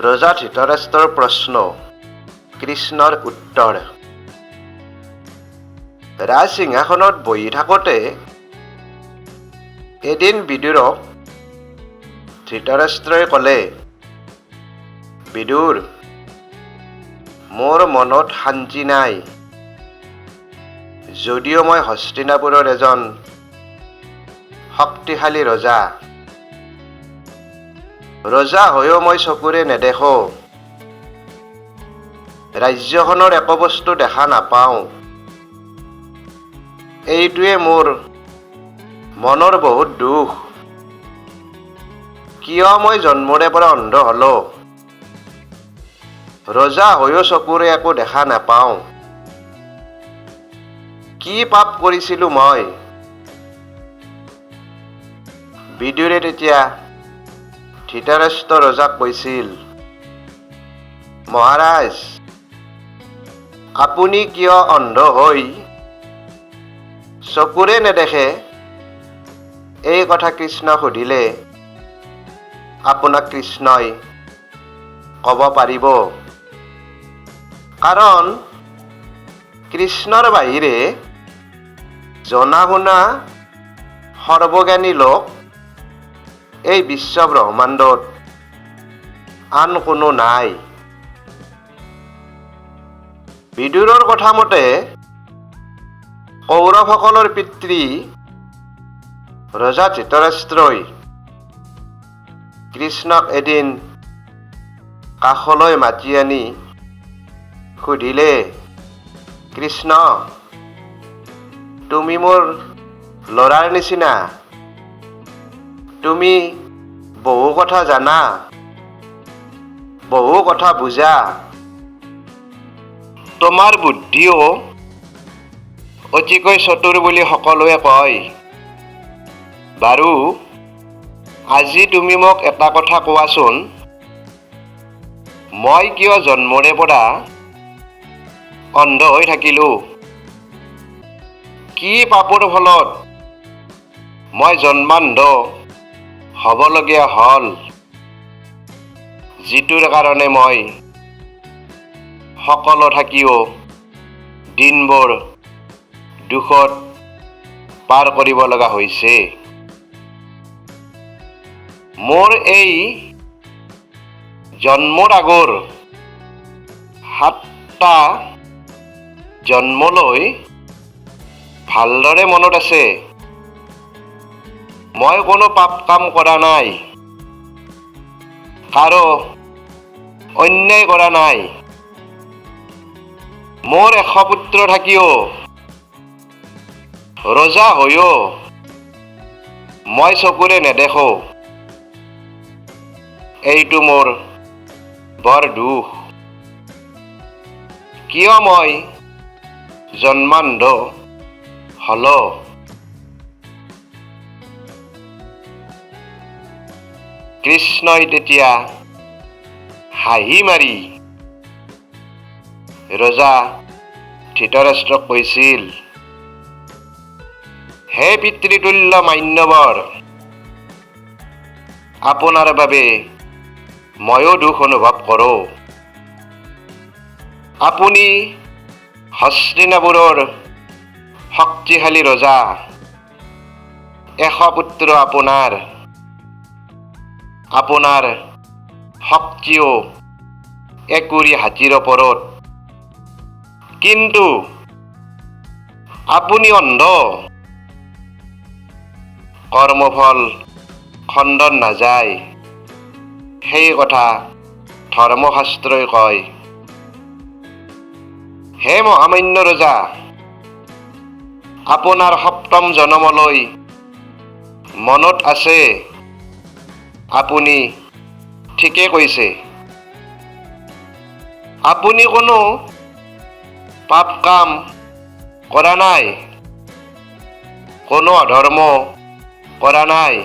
ৰজা ধৃতৰাষ্ট্ৰৰ প্ৰশ্ন, কৃষ্ণৰ উত্তৰ। ৰাজসিংহাসনত বহি থাকোঁতে এদিন বিদুৰক ধৃতৰাষ্ট্ৰই ক'লে, বিদুৰ, মোৰ মনত শান্তি নাই। যদিও মই হস্তিনাপুৰৰ এজন শক্তিশালী ৰজা, ৰজা হৈও মই চকুৰে নেদেখোঁ, ৰাজ্যখনৰ একো বস্তু দেখা নাপাওঁ। এইটোৱে মোৰ মনৰ বহুত দুখ। কিয় মই জন্মৰে পৰা অন্ধ হলো? ৰজা হৈও চকুৰে একো দেখা নাপাওঁ। কি পাপ কৰিছিলো মই? বিদুৰে তেতিয়া ধৃতৰাষ্ট্ৰ ৰজাক কৈছিল, মহাৰাজ, আপুনি কিয় অন্ধ হৈ চকুৰে নেদেখে, এই কথা কৃষ্ণক সুধিলে আপোনাক কৃষ্ণই ক'ব পাৰিব। কাৰণ কৃষ্ণৰ বাহিৰে জনা শুনা সৰ্বজ্ঞানী লোক এই বিশ্ব ব্ৰহ্মাণ্ডত আন কোনো নাই। বিদুৰৰ কথা মতে কৌৰৱসকলৰ পিতৃ ৰজা ধৃতৰাষ্ট্ৰই কৃষ্ণক এদিন কাষলৈ মাতি আনি সুধিলে, কৃষ্ণ, তুমি মোৰ ল'ৰাৰ নিচিনা, তুমি বহু কথা জানা, বহু কথা বুজা, তোমাৰ বুদ্ধিও অতিকৈ চতুৰ বুলি সকলোৱে কয়। বাৰু, আজি তুমি মোক এটা কথা কোৱাচোন, মই কিয় জন্মৰে পৰা অন্ধ হৈ থাকিলোঁ? কি পাপৰ ফলত মই জন্মান্ধ হ'বলগীয়া হ'ল, যিটোৰ কাৰণে মই সকলো থাকিও দিনবোৰ দুখত পাৰ কৰিব লগা হৈছে? মোৰ এই জন্মৰ আগৰ 7টা জন্মলৈ ভালদৰে মনত আছে। মই কোনো পাপ কাম কৰা নাই, কাৰো অন্যায় কৰা নাই। মোৰ 100 পুত্ৰ থাকিও, ৰজা হৈও মই চকুৰে নেদেখোঁ, এইটো মোৰ বৰ দুখ। কিয় মই জন্মান্ধ হলো? কৃষ্ণই তেতিয়া হাঁহি মাৰি ৰজা ধৃতৰাষ্ট্ৰক কৈছিল, হে পিতৃতুল্য মান্যবৰ, আপোনাৰ বাবে ময়ো দুখ অনুভৱ কৰোঁ। আপুনি হস্তিনাপুৰৰ শক্তিশালী ৰজা, 100 পুত্ৰ আপোনাৰ, আপোনাৰ শক্তিও 120 হাতীৰ ওপৰত, কিন্তু আপুনি অন্ধ। কৰ্মফল খণ্ডন নাযায়, সেই কথা ধৰ্মশাস্ত্ৰই কয়। হে মহামান্য ৰজা, আপোনাৰ সপ্তম জনমলৈ মনত আছে, আপুনি ঠিকে কৈছে। আপুনি কোনো পাপ কাম কৰা নাই, কোনো অধৰ্ম কৰা নাই,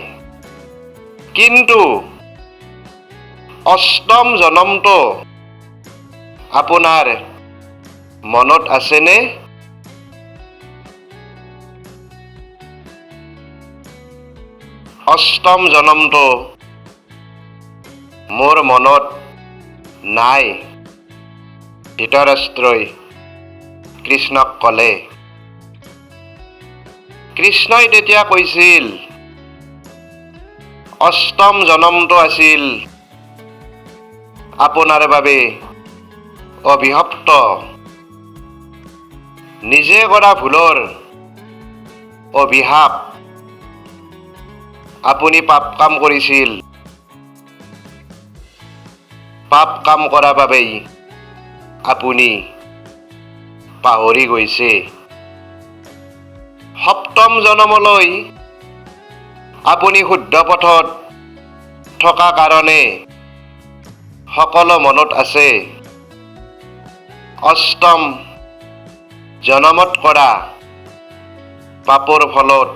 কিন্তু অষ্টম জনমটো আপোনাৰ মনত আছেনে? অষ্টম জনমটো মোৰ মনত নাই। ধৃতৰাষ্ট্ৰই কৃষ্ণক ক'লে। কৃষ্ণই তেতিয়া কৈছিল, অষ্টম জনমটো আছিল আপোনাৰ বাবে অভিশপ্ত। নিজে কৰা ভুলৰ অভিশাপ। আপুনি পাপ কাম কৰিছিল। পাপ কাম কৰা বাবেই আপুনি পাহৰি গৈছে। সপ্তম জনমলৈ আপুনি শুদ্ধ পথত থকা কাৰণে সকলো মনত আছে। অষ্টম জনমত কৰা পাপৰ ফলত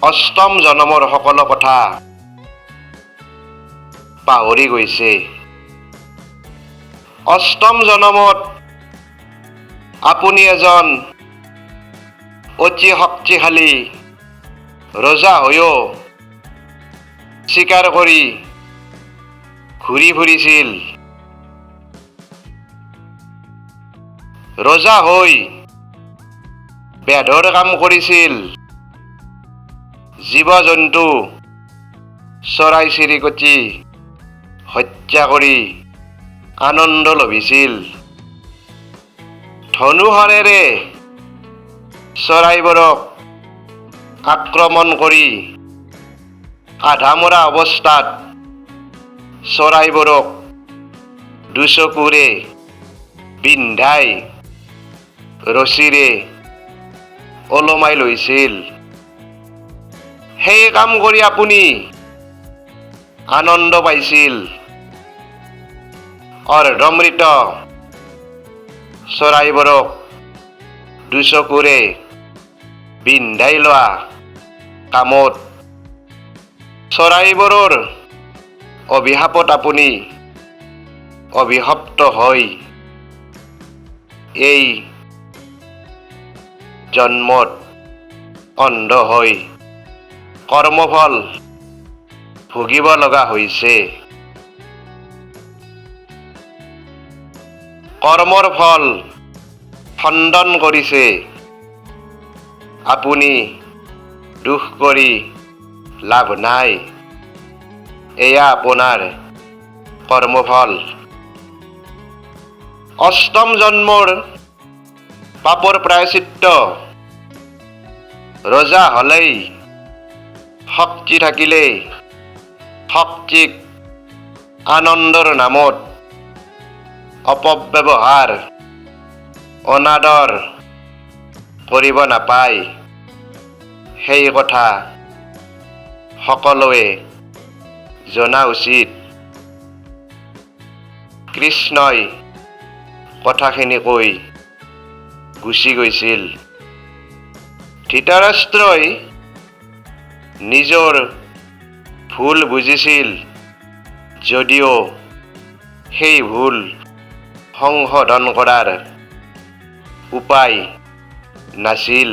অষ্টম জনমৰ সকলো কথা পাহৰি গৈছে। অষ্টম জনমত আপুনি এজন অতি শক্তিশালী ৰজা হৈও চিকাৰ কৰি ঘূৰি ফুৰিছিল। ৰজা হৈ বেধৰ কাম কৰিছিল। জীৱ জন্তু, চৰাই চিৰিকটি হত্যা কৰি আনন্দ লভিছিল। ধনুশৰেৰে চৰাইবোৰক আক্ৰমণ কৰি আধামৰা অৱস্থাত চৰাইবোৰক দুচকুৰে বিন্ধাই ৰছীৰে ওলমাই লৈছিল। সেই কাম কৰি আপুনি আনন্দ পাইছিল। অৰ্ধমৃত চৰাইবোৰক দুচকুৰে বিন্ধাই লোৱা কামত চৰাইবোৰৰ অভিশাপত আপুনি অভিশপ্ত হৈ এই জন্মত অন্ধ হৈ কৰ্মফল ভুগিব লগা হৈছে। কৰ্মৰ ফল খণ্ডন কৰিছে। আপুনি দুখ কৰি লাভ নাই। এয়া আপোনাৰ কৰ্মফল। অষ্টম জন্মৰ পাপৰ প্ৰায়শ্চিত্ত। ৰজা হ'লেই, শক্তি থাকিলেই শক্তিক আনন্দৰ নামত অপব্যৱহাৰ, অনাদৰ কৰিব নাপায়, সেই কথা সকলোৱে জনা উচিত। কৃষ্ণই কথাখিনি কৈ গুচি গৈছিল। ধৃতৰাষ্ট্ৰই নিজৰ ভুল বুজিছিল যদিও সেই ভুল সংশোধন কৰাৰ উপায় নাছিল।